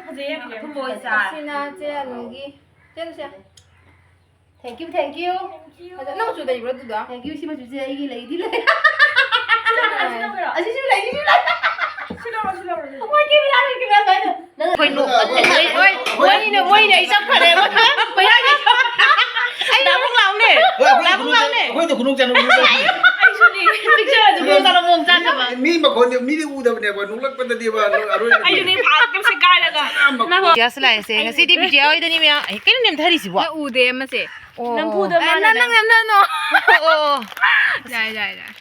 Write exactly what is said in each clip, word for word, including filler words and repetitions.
ꯐꯖꯩ ꯌꯥꯝ ꯌꯥꯝ꯫ ꯑꯊꯨꯝꯕ ꯑꯣꯏ ꯆꯥ꯫ ꯁꯤꯅ ꯆꯦ ꯑꯅꯨꯒꯤ꯫ ꯆꯦ ꯑꯅꯨꯁꯦ꯫ Thank you, thank you. ꯐꯖꯅ ꯃꯆꯨ ꯂꯩꯕ꯭ꯔꯣ ꯑꯗꯨꯗꯣ? Thank you, ꯁꯤ ꯃꯆꯨꯁꯦ ꯑꯩꯒꯤ ꯂꯩꯗꯤ ꯂꯩ꯫ ꯁꯤ ꯂꯧꯔꯣ, ꯁꯤ ꯂꯧꯔꯣ꯫ ꯑꯁꯤꯁꯨ ꯂꯩ, ꯁꯤꯁꯨ ꯂꯩ꯫ ꯁꯤ ꯂꯧꯔꯣ, ꯁꯤ ꯂꯧꯔꯣ꯫ ꯑꯩꯈꯣꯏ ꯀꯦꯃꯦꯔꯥ, ꯀꯦꯃꯦꯔꯥ ꯁꯨꯃꯥꯏꯅ꯫ ꯅꯪ ꯑꯩꯈꯣꯏ ꯅꯣꯛ-, ꯑꯩ, ꯑꯩ, ꯑꯩ, ꯃꯣꯏꯅ, ꯃꯣꯏꯅ ꯑꯩ ꯆꯞꯈ꯭ꯔꯦ꯫ ꯄꯩꯁꯥꯒꯤ꯫ ꯑꯩ ꯗꯥꯕꯨꯡ ꯂꯥꯎꯅꯦ꯫ ꯍꯣꯏ, ꯑꯩꯈꯣꯏꯗ ꯗꯥꯕꯨꯡ ꯈꯨꯅꯨꯡ ꯂꯥꯎꯅꯦ꯫ ꯆꯥ-, ꯑꯩꯈꯣꯏꯗ ꯈꯨꯅꯨꯡ ꯆꯥꯅꯕ ꯃꯤ ꯇꯧꯔꯤ꯫ ꯑꯩꯁꯨꯅꯦ꯫ Picture ꯑꯗꯨ ꯃꯑꯣꯡ ꯇꯥꯅ ꯃꯑꯣꯡ ꯆꯥꯗꯕ꯫ ꯃꯤ ꯃꯈꯣꯟꯗꯤ ꯃꯤꯗꯤ ꯎꯗꯕꯅꯦꯕ, ꯅꯣꯛꯂꯛꯄꯗꯗꯤꯕ, ꯑꯔꯣꯏꯕꯗꯤ꯫ ꯑꯩꯁꯨꯅꯦ, ꯐꯥꯛ ꯇꯧꯁꯦ ꯀꯥꯏꯔꯒ꯫ ꯌꯥꯝ ꯃꯈꯣꯟ꯫ ꯅꯪ ꯕꯤꯖꯤꯌꯥꯁꯨ ꯂꯥꯛꯑꯦꯁꯦ꯫ ꯉꯁꯤꯗꯤ ꯕꯤꯖꯤꯌꯥ ꯍꯣꯏꯗꯅꯤ ꯃꯌꯥꯝ꯫ ꯑꯩ ꯀꯩꯅꯣ ꯅꯦꯝꯊꯔꯤꯁꯤꯕꯣ? ꯅꯪ ꯎꯗꯦ ꯑꯃꯁꯦ꯫ ꯑꯣ꯫ ꯅꯝꯐꯨꯗ ꯑꯦ, ꯃꯥꯅ ꯅꯪ, ꯅꯪ ꯅꯝꯊꯅꯣ꯫ ꯑꯣ, ꯑꯣ꯫ ꯌꯥꯔꯦ, ꯌꯥꯔꯦ, ꯌꯥꯔꯦ꯫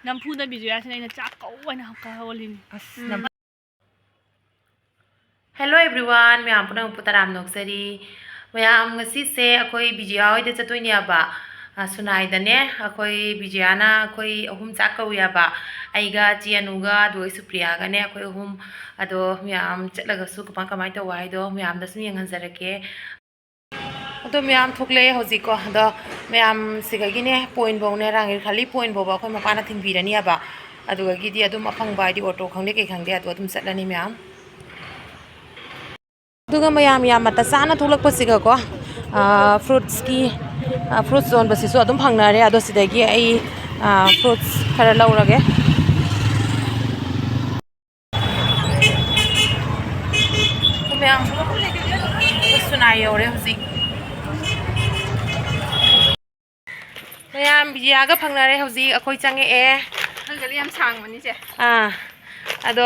ꯅꯝꯐꯨꯗ ꯕꯤꯖꯤꯌꯥꯁꯤꯅ ꯑꯩꯅ ꯆꯥꯛ ꯀꯧ ꯍꯥꯏꯅ ꯍꯧꯒꯠꯍꯜꯂꯤꯅꯤ꯫ ꯑꯁ, ꯎꯝ꯫ ꯅꯝ-, Hello everyone, ꯃꯌꯥꯝ ꯄꯨꯝꯅꯃꯛꯄꯨ ꯇꯔꯥꯝꯅ ꯑꯣꯛꯆꯔꯤ꯫ ꯃꯌꯥꯝ, ꯉꯁꯤꯁꯦ ꯑꯩꯈꯣꯏ ꯕꯤꯖꯤꯌꯥ ꯍꯣꯏꯗ ꯆꯠꯇꯣꯏꯅꯦꯕ꯫ ꯑ, ꯁꯨꯅꯥꯏꯗꯅꯦ, ꯑꯩꯈꯣꯏ ꯕꯤꯖꯤꯌꯥꯅ ꯑꯩꯈꯣꯏ ꯑꯍꯨꯝ ꯆꯥꯛ ꯀꯧꯋꯦꯕ꯫ ꯑꯩꯒ ꯆꯦ ꯑꯅꯨꯒ ꯑꯗꯨꯒ ꯁꯨꯄ꯭ꯔꯤꯌꯥꯒꯅꯦ, ꯑꯩꯈꯣꯏ ꯑꯍꯨꯝ꯫ ꯑꯗꯣ ꯃꯌꯥꯝ ꯆꯠꯂꯒꯁꯨ ꯀꯃꯥꯏ ꯀꯃꯥꯏ ꯇꯧꯕ ꯍꯥꯏꯗꯣ ꯃꯌꯥꯝꯗꯁꯨ ꯌꯦꯡꯍꯟꯖꯔꯛꯀꯦ꯫ ꯑꯗꯣ ꯃꯌꯥꯝ ꯊꯣꯛꯂꯛꯑꯦ ꯍꯧꯖꯤꯛꯀꯣ꯫ ꯑꯗꯣ ꯃꯌꯥꯝ ꯁꯤꯗꯒꯤꯅꯦ ꯄꯣꯏꯟꯐꯧꯅꯦ, ꯔꯥꯡꯒꯤꯔ ꯈꯥꯂꯤ ꯄꯣꯏꯟꯐꯧꯕ ꯑꯩꯈꯣꯏ ꯃꯄꯥꯅ ꯊꯤꯟꯕꯤꯔꯅꯤꯕ꯫ ꯑꯗꯨꯗꯒꯤꯗꯤ ꯑꯗꯨꯝ ꯑꯐꯪꯕ ꯍꯥꯏꯗꯤ ꯑꯣꯇꯣ ꯈꯪꯗꯦ ꯀꯩ ꯈꯪꯗꯦ ꯑꯗꯣ ꯑꯗꯨꯝ ꯆꯠꯂꯅꯤ ꯃꯌꯥꯝ꯫ ꯑꯗꯨꯒ ꯃꯌꯥꯝ ꯌꯥꯝ ꯃꯇꯝ ꯆꯥꯅ ꯊꯣꯛꯂꯛꯄꯁꯤꯒꯀꯣ, ꯑꯥ, ꯐ꯭ꯔꯨꯠꯁꯀꯤ, ꯑꯥ, ꯐ꯭ꯔꯨꯠꯁ ꯌꯣꯟꯕꯁꯤꯁꯨ ꯑꯗꯨꯝ ꯐꯪꯅꯔꯦ꯫ ꯑꯗꯣ ꯁꯤꯗꯒꯤ ꯑꯩ, ꯑꯥ, ꯐ꯭ꯔꯨꯠꯁ ꯈꯔ ꯂꯧꯔꯒꯦ꯫ ꯃꯌꯥꯝ ꯁꯨꯅꯥ ꯌꯧꯔꯦ ꯍꯧꯖꯤꯛ꯫ ꯃꯌꯥꯝ ꯕꯤꯖꯤꯌꯥꯒ ꯐꯪꯅꯔꯦ ꯍꯧꯖꯤꯛ꯫ ꯑꯩꯈꯣꯏ ꯆꯪꯉꯛꯑꯦ꯫ ꯅꯪ ꯒꯥꯔꯤ ꯌꯥꯝ ꯁꯥꯡꯕꯅꯤ, ꯆꯦ꯫ ꯑꯥ, ꯑꯗꯣ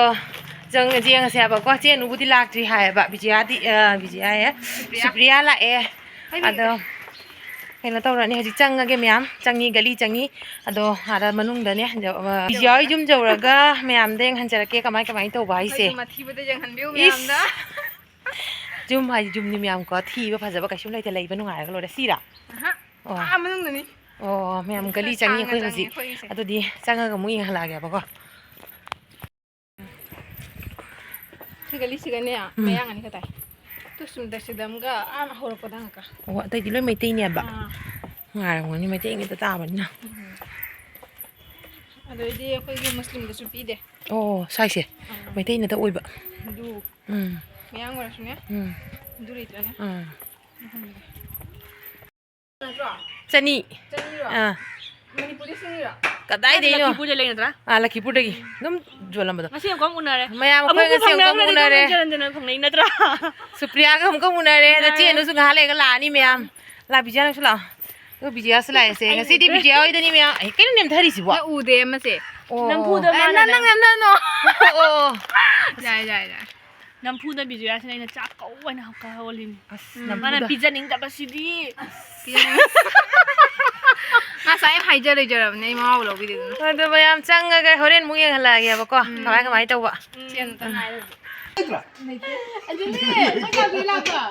ꯆꯪ-, ꯌꯦꯡꯉꯁꯦ ꯍꯥꯏꯕꯀꯣ꯫ ꯆꯦ ꯑꯅꯨꯕꯨꯗꯤ ꯂꯥꯛꯇ꯭ꯔꯤ ꯍꯥꯏꯌꯦꯕ꯫ ꯕꯤꯖꯤꯌꯥꯗꯤ, ꯑ, ꯕꯤꯖꯤꯌꯥ ꯍꯥꯏꯌꯦ꯫ ꯁꯨꯄ꯭ꯔꯤꯌꯥ꯫ ꯁꯨꯄ꯭ꯔꯤꯌꯥ ꯂꯥꯛꯑꯦ꯫ ꯍꯥꯏꯕꯤꯌꯨ, ꯑꯗꯣ ꯆꯦ꯫ ꯀꯩꯅꯣ ꯇꯧꯔꯅꯤ, ꯍꯧꯖꯤꯛ ꯆꯪꯉꯒꯦ ꯃꯌꯥꯝ꯫ ꯆꯪꯉꯤ, ꯒꯂꯤ ꯆꯪꯉꯤ꯫ ꯑꯗꯣ ꯑꯥꯗ ꯃꯅꯨꯡꯗꯅꯦ, ꯑ, ꯕꯤꯖꯤꯌꯥ ꯍꯣꯏ ꯌꯨꯝ ꯌꯧꯔꯒ ꯃꯌꯥꯝꯗ ꯌꯦꯡꯍꯟꯖꯔꯛꯀꯦ ꯀꯃꯥꯏ ꯀꯃꯥꯏꯅ ꯇꯧꯕ ꯍꯥꯏꯁꯦ꯫ ꯑꯩꯈꯣꯏꯒꯤ ꯃꯊꯤꯕꯗ ꯌꯦꯡꯍꯟꯕꯤꯌꯨ ꯏꯁ! ꯃꯌꯥꯝꯗ꯫ ꯌꯨꯝ ꯍꯥꯏꯗꯤ ꯌꯨꯝꯅꯤ ꯃꯌꯥꯝꯀꯣ꯫ ꯊꯤꯕ ꯐꯖꯕ ꯀꯩꯁꯨꯝ ꯂꯩꯇꯦ, ꯂꯩꯕ ꯅꯨꯡꯉꯥꯏꯔꯒ ꯂꯣꯏꯔꯦ꯫ ꯁꯤꯔꯥ? ꯑꯍꯥ꯫ ꯑꯣ꯫ ꯑꯥ, ꯃꯅꯨꯡꯗꯅꯤ꯫ ꯑꯣ, ꯃꯌꯥꯝ ꯈꯔ ꯒꯂꯤ ꯆꯪꯉꯤ ꯁꯥꯡꯅ ꯑꯩꯈꯣꯏ ꯆꯪꯉꯤ ꯍꯧꯖꯤꯛ꯫ ꯑꯩꯈꯣꯏꯒꯤꯁꯦ꯫ ꯑꯗꯨꯗꯤ ꯆꯪꯉꯒ ꯑꯃꯨꯛ ꯌꯦꯡꯍꯜꯂꯛꯑꯒꯦꯕꯀꯣ꯫ ꯁꯤ ꯒꯂꯤꯁꯤꯒꯅꯦ, ꯎꯝ꯫ ꯃꯌꯥꯡ ꯑꯅꯤ ꯈꯛ ꯇꯥꯏ꯫ ꯇꯨ ꯁꯨꯟꯗꯔ ꯁꯤꯗꯝꯒ ꯑꯥ ꯍꯧꯔꯛꯄꯗ ꯉꯥꯛꯀ꯫ ꯑꯣ, ꯑꯇꯩꯗꯤ ꯂꯣꯏ ꯃꯩꯇꯩꯅꯦꯕ꯫ ꯑꯥ꯫ ꯉꯥꯏꯔꯝꯒꯅꯤ, ꯃꯩꯇꯩ ꯉꯥꯛꯇ ꯇꯥꯕꯅꯤꯅ꯫ ꯎꯝ꯫ ꯑꯗꯩꯗꯤ ꯑꯩꯈꯣꯏꯒꯤ ꯃꯨꯁꯂꯤꯝꯗꯁꯨ ꯄꯤꯗꯦ꯫ ꯑꯣ, ꯁ꯭ꯋꯥꯏꯁꯦ ꯑꯥ꯫ ꯃꯩꯇꯩ ꯉꯥꯛꯇ ꯑꯣꯏꯕ꯫ ꯍꯤꯟꯗꯨ꯫ ꯎꯝ꯫ ꯃꯌꯥꯡ ꯑꯣꯏꯔꯁꯨꯅꯦ꯫ ꯎꯝ꯫ ꯑꯗꯨ ꯂꯩꯇ꯭ꯔꯅꯦ꯫ ꯎꯝ꯫ ꯅꯠꯇ꯭ꯔꯣ? ꯆꯅꯤ꯫ ꯆꯅꯤꯔꯣ? ꯑꯥ꯫ ꯃꯅꯤꯄꯨꯔꯗ ꯁꯤꯡꯉꯤꯔꯣ? ꯀꯗꯥꯏꯗꯩꯅꯣ? ꯂꯛꯈꯤꯄꯨꯔꯗ ꯂꯩ ꯅꯠꯇ꯭ꯔꯥ? ꯑꯥ, ꯂꯛꯈꯤꯄꯨꯔꯗꯒꯤ ꯑꯗꯨꯝ ꯌꯣꯜꯂꯝꯕꯗꯣ꯫ ꯉꯁꯤ ꯑꯃꯨꯛꯀ ꯑꯃꯨꯛ ꯎꯅꯔꯦ꯫ ꯃꯌꯥꯝ, ꯑꯩꯈꯣꯏ ꯑꯃꯨꯛꯄꯨ ꯉꯁꯤ ꯑꯃꯨꯛꯀ ꯐꯪꯅꯈ꯭ꯔꯗꯤ ꯎꯅꯔꯦ꯫ ꯖꯟ ꯖꯟ ꯐꯪꯅꯩ ꯅꯠꯇ꯭ꯔꯥ? ꯁꯨꯄ꯭ꯔꯤꯌꯥꯒ ꯑꯃꯨꯛꯀ ꯎꯅꯔꯦ꯫ ꯎꯅꯔꯦ꯫ ꯅꯆꯦꯅꯁꯨ ꯉꯥꯏꯍꯥꯛ ꯂꯩꯔꯒ ꯂꯥꯛꯑꯅꯤ ꯃꯌꯥꯝ꯫ ꯂꯥꯛꯄꯤꯖꯤ ꯂꯥꯛꯑꯣ꯫ ꯑꯗꯨ ꯕꯤꯖꯤꯌꯥꯁꯨ ꯂꯥꯛꯑꯦꯁꯦ꯫ ꯑꯩ ꯉꯁꯤꯗꯤ ꯎꯗ꯭ꯔꯦ꯫ ꯕꯤꯖꯤꯌꯥ ꯍꯣꯏꯗꯅꯤ ꯃꯌꯥꯝ꯫ ꯑꯦ, ꯀꯩꯅꯣ ꯅꯦꯝꯊꯔꯤꯁꯤꯕꯣ? ꯅꯪ ꯎꯗꯦ ꯑꯃꯁꯦ꯫ ꯑꯣ, ꯅꯝꯐꯨꯗ ꯑꯣ꯫ ꯑꯦ, ꯃꯥꯅ ꯅꯪ, ꯅꯪ ꯅꯦꯝꯊꯅꯣ꯫ ꯑꯣ, ꯑꯣ꯫ ꯌꯥꯏ, ꯌꯥꯏ, ꯌꯥꯏ꯫ ꯅꯝꯐꯨꯗ ꯕꯤꯖꯤꯌꯥꯁꯤꯅ ꯑꯩꯅ ꯆꯥꯛ ꯀꯧ ꯍꯥꯏꯅ ꯍꯧꯒꯠꯍꯜꯂꯤꯅꯤ꯫ ꯑꯁ, ꯎꯝ꯫ ꯃꯥꯅ ꯅꯝꯐꯨꯗ꯫ ꯄꯤꯖꯅꯤꯡꯗꯕꯁꯤꯗꯤ꯫ ꯉꯁꯥꯏ ꯍꯥꯏꯖ ꯂꯩꯖꯔꯕꯅꯦ, ꯑꯩ ꯃꯋꯥꯕꯨ ꯂꯧꯕꯤꯗꯦꯗꯅ꯫ ꯑꯗꯣ ꯃꯌꯥꯝ ꯆꯪꯉꯒ ꯍꯣꯔꯦꯟ ꯑꯃꯨꯛ ꯌꯦꯡꯍꯜꯂꯛꯑꯒꯦꯕꯀꯣ꯫ ꯎꯝ꯫ ꯀꯃꯥꯏ ꯀꯃꯥꯏ ꯇꯧꯕ꯫ ꯆꯦꯟ ꯑꯝꯇ ꯉꯥꯏꯔꯣꯏ꯫ ꯑꯗꯨꯅꯦ, ꯅꯪ ꯀꯌꯥꯝ ꯀꯨꯏ ꯂꯥꯛꯄ?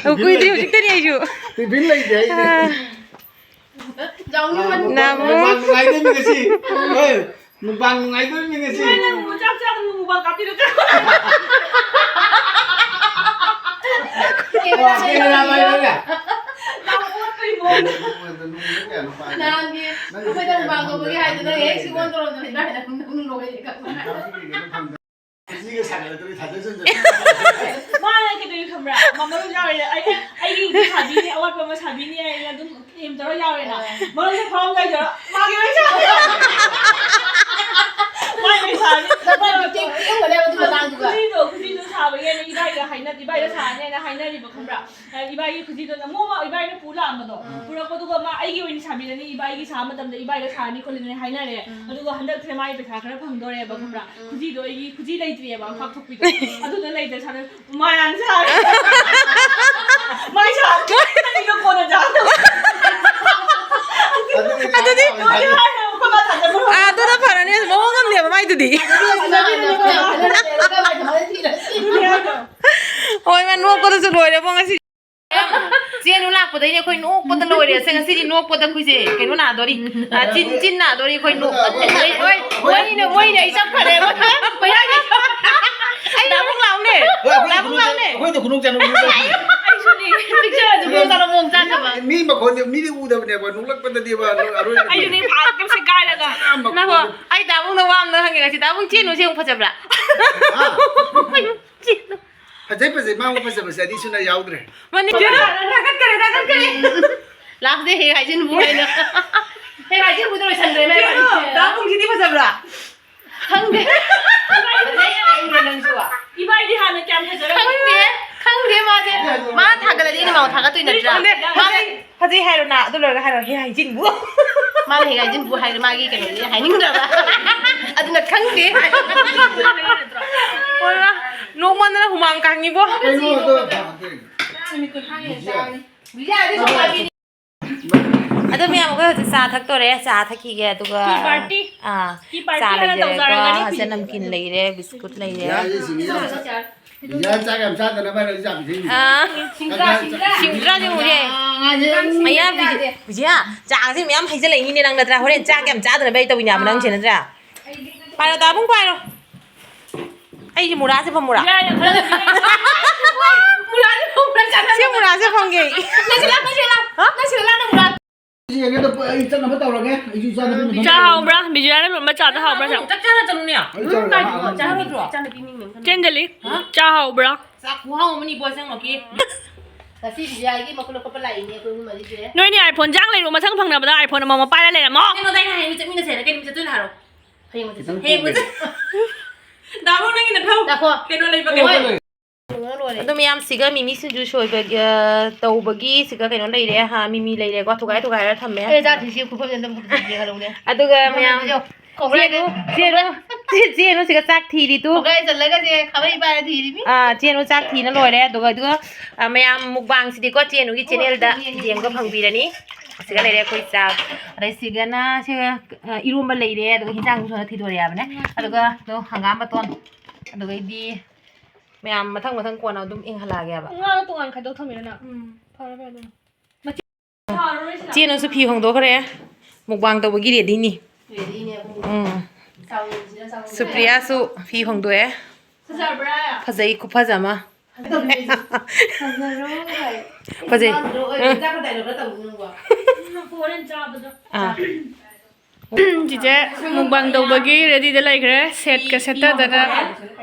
ꯑꯣ, ꯀꯨꯏꯗ꯭ꯔꯤ, ꯍꯧꯖꯤꯛꯇꯅꯤ ꯑꯩꯁꯨ꯫ ꯇꯤꯐꯤꯟ ꯂꯩꯇꯦ ꯑꯩꯗꯤ꯫ ꯑꯥ꯫ ꯅꯥꯃꯨ꯫ ꯃꯨꯛꯕꯥꯡ ꯅꯨꯡꯉꯥꯏꯗꯣꯏꯅꯤ ꯉꯁꯤ꯫ ꯍꯣꯏ, ꯃꯨꯛꯕꯥꯡ ꯅꯨꯡꯉꯥꯏꯗꯣꯏꯅꯤ ꯉꯁꯤ꯫ ꯏꯃꯥ, ꯅꯪ ꯆꯥꯛ ꯆꯥꯗꯅ ꯃꯨꯛꯕꯥꯡ ꯀꯥꯞꯄꯤꯔꯣ? ꯀꯦꯃꯦꯔꯥ ꯄꯥꯏꯔꯒ꯫ ꯌꯥꯝ ꯑꯣꯠꯄꯒꯤ ꯃꯑꯣꯡꯗ꯫ ꯅꯍꯥꯟꯒꯤ ꯑꯩꯈꯣꯏꯗ ꯃꯨꯛꯕꯥꯡ ꯇꯧꯕꯒꯤ ꯍꯥꯏꯗꯨꯅ ꯍꯦꯛ ꯁꯤ ꯑꯣꯟ ꯇꯧꯔꯝꯗꯅ ꯏꯕꯥꯅꯤꯅ ꯑꯗꯨꯝ ꯂꯣꯏꯔꯦ꯫ ꯈꯨꯖꯤꯒ ꯁꯥꯒꯠꯂꯛꯇ꯭ꯔꯗꯤ ꯊꯥꯖꯖꯅꯤ꯫ ꯃꯥꯅ ꯀꯩꯗꯧꯏ ꯈꯪꯕ꯭ꯔꯥ? ꯃꯃꯜ ꯌꯥꯎꯔꯦ꯫ ꯑꯩ, ꯑꯩꯒꯤ ꯂꯩꯁꯥꯕꯤꯅꯤ, ꯑꯋꯥꯠꯄ ꯑꯃ ꯁꯥꯕꯤꯅꯤ ꯍꯥꯏꯅ ꯑꯗꯨꯝ claim ꯇꯧꯔ ꯌꯥꯎꯔꯦꯅ꯫ ꯑꯥ꯫ ꯃꯔꯨꯞꯁꯦ ꯐꯥꯎꯔꯝꯗꯥꯏꯗ ꯃꯥꯒꯤ ꯑꯣꯏꯅ ꯁꯥꯕ꯫ ꯃꯥꯒꯤ ꯑꯣꯏꯅ ꯁꯥꯕꯤ꯫ ꯅꯪ ꯇꯦꯛ ꯇꯦꯛ ꯑꯣꯏꯔꯦ ꯑꯗꯨ ꯃꯇꯥꯡꯗꯨꯒ꯫ ꯈꯨꯖꯤꯗꯣ, ꯈꯨꯖꯤꯗꯣ ꯁꯥꯕꯒꯤ ꯑꯩꯅ ꯏꯕꯥꯏꯒ ꯍꯥꯏꯅ-, ꯏꯕꯥꯏꯒ ꯁꯥꯔꯅꯤ ꯍꯥꯏꯅ ꯍꯥꯏꯅꯔꯤꯕ ꯈꯪꯕ꯭ꯔꯥ? ꯑ, ꯏꯕꯥꯏꯒꯤ ꯈꯨꯖꯤꯗꯣ ꯅꯃꯣ ꯑꯃ ꯏꯕꯥꯏꯅ ꯄꯨ ꯂꯥꯛꯑꯝꯕꯗꯣ, ꯎꯝ꯫ ꯄꯨꯔꯛꯄꯗꯨꯒ ꯃꯥ ꯑꯩꯒꯤ ꯑꯣꯏꯅ ꯁꯥꯕꯤꯔꯅꯤ, ꯏꯕꯥꯏꯒꯤ ꯁꯥꯕ ꯃꯇꯝꯗ ꯏꯕꯥꯏꯒ ꯁꯥꯔꯅꯤ ꯈꯣꯠꯂꯅꯤ ꯍꯥꯏꯅꯔꯦ꯫ ꯎꯝ꯫ ꯑꯗꯨꯒ ꯍꯟꯗꯛꯁꯦ ꯃꯥꯒꯤ ꯄꯩꯁꯥ ꯈꯔ ꯐꯪꯗꯣꯔꯦꯕ, ꯎꯝ, ꯈꯪꯕ꯭ꯔꯥ? ꯎꯝ꯫ ꯈꯨꯖꯤꯗꯣ ꯑꯩꯒꯤ ꯈꯨꯖꯤ ꯂꯩꯇ꯭ꯔꯤꯑꯕ, ꯎꯝ꯫ ꯄꯥꯛꯊꯣꯛꯄꯤꯗꯣ꯫ ꯑꯗꯨꯗꯣ ꯂꯩꯇ꯭ꯔꯦ ꯁꯥꯔ, ꯃꯥ ꯌꯥꯝ ꯁꯥꯔꯦ꯫ ꯃꯥꯏ ꯁꯥꯔꯦ꯫ ꯑꯩꯒ ꯀꯣꯟꯅ ꯆꯥ ꯇꯧ-, ꯑꯗꯨꯗꯤ ꯑꯗꯨꯗꯤ ꯑꯩꯈꯣꯏ ꯃꯥ ꯊꯥꯖꯕ ꯍꯧꯔꯦ꯫ ꯑꯗꯨꯅ ꯐꯔꯅꯤ, ꯃꯑꯣꯡ ꯑꯃꯅꯦꯕ ꯃꯥꯏꯗꯨꯗꯤ꯫ ꯑꯗꯨꯅꯦ ꯍꯥꯏꯗꯣ꯫ ꯍꯣꯏ, ꯃꯥ ꯅꯣꯛꯄꯗꯁꯨ ꯂꯣꯏꯔꯦꯕꯣ ꯉꯁꯤ꯫ ꯆꯦꯅꯨ ꯂꯥꯛꯄꯗꯩꯅꯦ ꯑꯩꯈꯣꯏ ꯅꯣꯛꯄꯗ ꯂꯣꯏꯔꯦ꯫ ꯑꯁꯦ ꯉꯁꯤꯗꯤ ꯅꯣꯛꯄꯗ ꯑꯩꯈꯣꯏꯁꯦ ꯀꯩꯅꯣ ꯅꯥꯗꯣꯔꯤ꯫ ꯑ, ꯆꯤꯟ, ꯆꯤꯟ ꯅꯥꯗꯣꯔꯤ ꯑꯩꯈꯣꯏ ꯅꯣꯛ-, ꯑꯗꯨꯅꯦ, ꯑꯗꯨꯅꯦ, ꯍꯣꯏ, ꯃꯣꯏꯅ, ꯃꯣꯏꯅ ꯑꯩ ꯆꯞꯈ꯭ꯔꯦ꯫ ꯃꯌꯥꯏꯗ ꯑꯩ ꯗꯥꯕꯨꯡ ꯂꯥꯎꯅꯦ꯫ ꯍꯣꯏ, ꯑꯩꯈꯣꯏꯗꯤ ꯗꯥꯕꯨꯡ ꯈꯨꯅꯨꯡ ꯂꯥꯎꯅꯦ꯫ ꯑꯩꯈꯣꯏꯗꯤ ꯈꯨꯅꯨꯡ ꯆꯥꯅꯨ, ꯈꯨꯅꯨꯡ ꯆꯥꯅꯨ꯫ ꯑꯩꯁꯨꯅꯦ꯫ ꯄꯤꯛꯆꯔꯁꯨ ꯃꯑꯣꯡ ꯆꯥꯅ ꯃꯑꯣꯡ ꯆꯥꯅꯕ꯫ ꯃꯤ ꯃꯈꯣꯟꯗꯤ ꯃꯤꯗꯤ ꯎꯗꯕꯅꯦꯕ, ꯅꯣꯛꯂꯛꯄꯗꯗꯤꯕ, ꯑꯔꯣꯏꯕꯗꯤ꯫ ꯑꯩꯁꯨꯅꯦ, ꯐꯥꯛ ꯀꯩꯝꯁꯦ ꯀꯥꯏꯔꯒ꯫ ꯉꯥꯏꯈꯣ, ꯑꯩ ꯗꯥꯕꯨꯡꯗ ꯋꯥ ꯑꯃ ꯍꯪꯒꯦ ꯉꯁꯤ꯫ ꯗꯥꯕꯨꯡ, ꯆꯦꯅꯨꯁꯦ ꯑꯃꯨꯛ ꯐꯖꯕ꯭ꯔꯥ? ꯍꯥ? ꯆꯦꯅꯨ꯫ ꯐꯖꯩ, ꯐꯖꯩ, ꯃꯥꯕꯨ ꯐꯖꯕꯁꯦ ꯑꯅꯤꯁꯨꯅ ꯌꯥꯎꯗ꯭ꯔꯦ꯫ ꯃꯅꯤꯄꯨꯔ ꯊꯥꯒꯠꯈꯔꯦ, ꯊꯥꯒꯠꯈꯔꯦ꯫ ꯂꯥꯁꯇ ꯍꯦꯛ ꯍꯥꯏꯖꯤꯟꯕꯨ ꯍꯥꯏꯅ꯫ ꯍꯦꯛ ꯍꯥꯏꯖꯤꯟꯕꯨꯗ ꯂꯣꯏꯁꯟꯈ꯭ꯔꯦ ꯃꯌꯥꯝ꯫ ꯗꯥ ꯄꯨꯡꯁꯤꯗꯤ ꯐꯖꯕ꯭ꯔꯥ? ꯈꯪꯗꯦ꯫ ꯅꯪꯁꯨ ꯏꯕꯥꯏꯗꯤ ꯍꯥꯟꯅ ꯀꯌꯥꯝ ꯐꯖꯔꯝꯃꯤ? ꯈꯪꯗꯦ꯫ ꯈꯪꯗꯦ ꯃꯥꯁꯦ꯫ ꯃꯥ ꯊꯥꯒꯠꯂꯗꯤ ꯑꯩꯅ ꯃꯥꯕꯨ ꯊꯥꯒꯠꯇꯣꯏ ꯅꯠꯇ꯭ꯔꯥ? ꯈꯪꯗꯦ꯫ ꯐꯖꯩ, ꯐꯖꯩ ꯍꯥꯏꯔꯣ ꯅ ꯑꯗꯨ ꯂꯣꯏꯔꯒ ꯍꯥꯏꯔꯣ ꯍꯦꯛ ꯍꯥꯏꯖꯤꯟꯕꯨ꯫ ꯃꯥꯅ ꯍꯦꯛ ꯍꯥꯏꯖꯤꯟꯕꯨ ꯍꯥꯏꯔꯦ ꯃꯥꯒꯤ ꯀꯩꯅꯣꯗꯤ ꯍꯥꯏꯅꯤꯡꯗ꯭ꯔꯕ꯫ ꯑꯗꯨꯅ ꯈꯪꯗꯦ꯫ ꯍꯣꯏ, ꯅꯣꯡꯃꯟꯗꯅ ꯍꯨꯃꯥꯡ ꯀꯥꯡꯉꯤꯕꯣ꯫ ꯀꯩꯅꯣ ꯑꯗꯣ ꯑꯗꯣ ꯃꯌꯥꯝ ꯑꯩꯈꯣꯏ ꯍꯧꯖꯤꯛ ꯆꯥ ꯊꯛꯇꯣꯔꯦ꯫ ꯆꯥ ꯊꯛꯈꯤꯒꯦ ꯑꯗꯨꯒ Tea party. ꯑꯥ Tea party ꯆꯥ ꯍꯥꯟꯅ ꯂꯩꯖꯔꯦꯀꯣ꯫ ꯇꯧꯖꯔꯒꯅꯤ꯫ ꯍꯥꯁꯦ ꯅꯝꯀꯤꯟ ꯂꯩꯔꯦ, ꯕꯤꯁꯀꯨꯠ ꯂꯩꯔꯦ꯫ ꯌꯥꯏꯌꯦ, ꯁꯤꯡꯖꯥ꯫ ꯁꯤꯡꯖꯥ ꯆꯥꯛ ꯌꯥꯝ ꯆꯥꯗꯅꯕ ꯍꯥꯏꯅ ꯆꯥ ꯄꯤꯖꯩꯅꯤ꯫ ꯑꯥ ꯁꯤꯡꯖꯥ, ꯁꯤꯡꯖꯥ꯫ ꯁꯤꯡꯖꯥꯗꯤ ꯎꯔꯦ꯫ ꯉꯥꯁꯦ ꯃꯌꯥ ꯕꯤꯖꯤ-, ꯕꯤꯖꯤꯌꯥ, ꯆꯥꯁꯦ ꯃꯌꯥꯝ ꯍꯩꯖꯜꯂꯛꯏꯅꯤꯅꯦ ꯅꯪ ꯅꯠꯇ꯭ꯔꯥ? ꯍꯣꯔꯦꯟ ꯆꯥꯛ ꯌꯥꯝ ꯆꯥꯗꯅꯕ ꯑꯩ ꯇꯧꯋꯤꯅꯦꯕ ꯅꯪꯁꯦ ꯅꯠꯇ꯭ꯔꯥ? ꯄꯥꯏꯔꯣ, ꯇꯥꯕꯨꯡ ꯄꯥꯏꯔꯣ꯫ ꯑꯩꯒꯤ ꯃꯨꯔꯥꯁꯦ ꯐꯝꯃꯨꯔꯥ? ꯌꯥꯏ, ꯌꯥꯏ, ꯈꯔ ꯁꯤ ꯃꯨꯔꯥꯁꯦ ꯐꯝꯒꯦ꯫ ꯌꯦꯡꯉꯦ ꯑꯗꯣ ꯑꯩ ꯆꯠꯅꯕ ꯇꯧꯔꯒꯦ꯫ ꯑꯩꯁꯨ ꯆꯥꯅꯕ ꯃꯇꯝ ꯆꯥ ꯍꯥꯎꯕ꯭ꯔꯥ? ꯕꯤꯖꯤꯌꯥꯅ ꯂꯣꯟꯕ ꯆꯥꯗꯣ ꯍꯥꯎꯕ꯭ꯔꯥ? ꯆꯥ-, ꯆꯥꯛ ꯆꯥꯔ ꯆꯠꯂꯨꯅꯦ꯫ ꯑꯩ ꯆꯥꯔꯒꯦ꯫ ꯆꯥꯔꯣꯏꯗ꯭ꯔꯣ? ꯆꯦꯟꯖꯂꯤ꯫ ꯆꯥ ꯍꯥꯎꯕ꯭ꯔꯥ? ꯆꯥꯛ ꯈꯨꯍꯥꯎ ꯑꯃꯅꯤꯀꯣ ꯑꯁꯦꯡꯃꯛꯀꯤ꯫ ꯉꯁꯤ ꯕꯤꯖꯤꯌꯥꯒꯤ ꯃꯈꯨꯠ ꯂꯧꯈꯠꯄ ꯂꯥꯛꯏꯅꯦ ꯑꯩꯈꯣꯏ ꯑꯍꯨꯝ ꯃꯔꯤꯁꯦ꯫ ꯅꯣꯏꯅꯤ iPhone ꯆꯥꯡ ꯂꯩꯔꯨ, ꯃꯊꯪ ꯐꯪꯅꯕꯗ iPhone ꯑꯃꯃꯝ ꯄꯥꯏꯔ ꯂꯩꯔꯝꯃꯣ꯫ ꯀꯩꯅꯣꯗ ꯑꯩꯅ ꯍꯌꯦꯡ ꯆꯠꯃꯤꯟꯅꯁꯦ ꯍꯥꯏꯅ ꯀꯩ ꯅꯨꯃꯤꯠ ꯆꯠꯇꯣꯏꯅꯣ ꯍꯥꯏꯔꯣ? ꯍꯌꯦꯡ ꯆꯠꯁꯦ꯫ ꯍꯌꯦꯡ ꯆꯠꯁꯦ꯫ ꯗꯥꯕꯣ ꯅꯪꯒꯤ ꯅꯊꯧ꯫ ꯂꯥꯛꯈꯣ꯫ ꯀꯩꯅꯣ ꯂꯩꯕ ꯍꯣꯏ꯫ ꯀꯩꯅꯣ꯫ ꯂꯣꯏꯔꯦ꯫ ꯑꯗꯣ ꯃꯌꯥꯝ ꯁꯤꯒ ꯃꯤꯃꯤ ꯁꯤꯡꯖꯨ ꯁꯣꯏꯕꯒꯤ, ꯑ, ꯇꯧꯕꯒꯤ ꯁꯤꯒ ꯀꯩꯅꯣ ꯂꯩꯔꯦ꯫ ꯍꯥ, ꯃꯤꯃꯤ ꯂꯩꯔꯦꯀꯣ꯫ ꯊꯨꯒꯥꯏ ꯊꯨꯒꯥꯏꯔ ꯊꯝꯃꯦ꯫ ꯑꯦ, ꯆꯥꯗ꯭ꯔꯤꯁꯤ ꯈꯨꯐꯝꯁꯦ ꯑꯝꯇ ꯐꯖꯅ ꯌꯦꯡꯍꯜꯂꯧꯅꯦ꯫ ꯑꯗꯨꯒ ꯃꯌꯥꯝ ꯈꯣꯡꯒ꯭ꯔꯥꯏ-, ꯆꯦꯅꯨ, ꯆꯦꯅꯨ, ꯆꯦꯅꯨ ꯁꯤꯒ ꯆꯥꯛ ꯊꯤꯔꯤ ꯇꯨ꯫ ꯈꯣꯡꯒ꯭ꯔꯥꯏ ꯆꯜꯂꯒꯁꯦ ꯈꯥꯕꯩ ꯄꯥꯏꯔ ꯊꯤꯔꯤꯃꯤ꯫ ꯑꯥ, ꯆꯦꯅꯨ ꯆꯥꯛ ꯊꯤꯅ ꯂꯣꯏꯔꯦ꯫ ꯑꯗꯨꯒ, ꯑꯗꯨꯒ, ꯑ, ꯃꯌꯥꯝ ꯃꯨꯛꯕꯥꯡꯁꯤꯗꯤꯀꯣ ꯆꯦꯅꯨꯒꯤ ꯆꯦꯅꯦꯜꯗ ꯌꯦꯡꯕ ꯐꯪꯕꯤꯔꯅꯤ꯫ ꯁꯤꯒ ꯂꯩꯔꯦ ꯑꯩꯈꯣꯏ ꯆꯥꯛ꯫ ꯑꯗꯩ ꯁꯤꯒꯅ ꯁꯤꯒ, ꯑ, ꯏꯔꯣꯝꯕ ꯂꯩꯔꯦ꯫ ꯑꯗꯨꯒ ꯍꯤꯟꯖꯥꯡꯁꯨ ꯁꯣꯟꯅ ꯊꯤꯗꯣꯔꯦ ꯍꯥꯏꯕꯅꯦ꯫ ꯑꯗꯨꯒ ꯑꯗꯣ ꯍꯪꯒꯥꯝ ꯃꯇꯣꯟ꯫ ꯑꯗꯨꯒꯩꯗꯤ ꯃꯌꯥꯝ ꯃꯊꯪ ꯃꯊꯪ ꯀꯣꯟꯅ ꯑꯗꯨꯝ ꯏꯪꯍꯜꯂꯛꯑꯒꯦꯕ꯫ ꯉꯥꯗꯣ ꯇꯣꯉꯥꯟ ꯈꯥꯏꯗꯣꯛ ꯊꯝꯃꯤꯔꯣ ꯅꯪ? ꯎꯝ, ꯐꯔꯦ, ꯐꯔꯦ ꯑꯗꯨꯅ꯫ ꯆꯦꯅꯨꯁꯨ ꯐꯤ ꯍꯣꯡꯗꯣꯛꯈ꯭ꯔꯦ꯫ ꯃꯨꯛꯕꯥꯡ ꯇꯧꯕꯒꯤ ꯔꯦꯗꯤꯅꯤ꯫ ꯔꯦꯗꯤꯅꯦ ꯑꯩꯈꯣꯏ꯫ ꯎꯝ꯫ ꯆꯥꯎꯁꯤꯔ ꯆꯥꯎꯁꯤꯔ꯫ ꯁꯨꯄ꯭ꯔꯤꯌꯥꯁꯨ ꯐꯤ ꯍꯣꯡꯗꯣꯛꯑꯦ꯫ ꯐꯖꯕ꯭ꯔꯥ? ꯐꯖꯩ ꯈꯨꯐꯖ ꯑꯃ꯫ ꯐꯖꯔꯣ ꯍꯥꯏ꯫ ꯐꯖꯩ꯫ ꯆꯥꯛ ꯀꯗꯥꯏꯗ ꯇꯧꯕꯅꯣ ꯅꯪꯕꯣ? ꯍꯣꯔꯦꯟ ꯆꯥꯕꯗꯣ꯫ ꯑꯥ꯫ ꯆꯤꯆꯦ ꯃꯨꯛꯕꯥꯡ ꯇꯧꯕꯒꯤ ꯔꯦꯗꯤꯗ ꯂꯩꯈ꯭ꯔꯦ꯫ ꯁꯦꯠꯀ ꯁꯦꯠꯇꯗꯅ,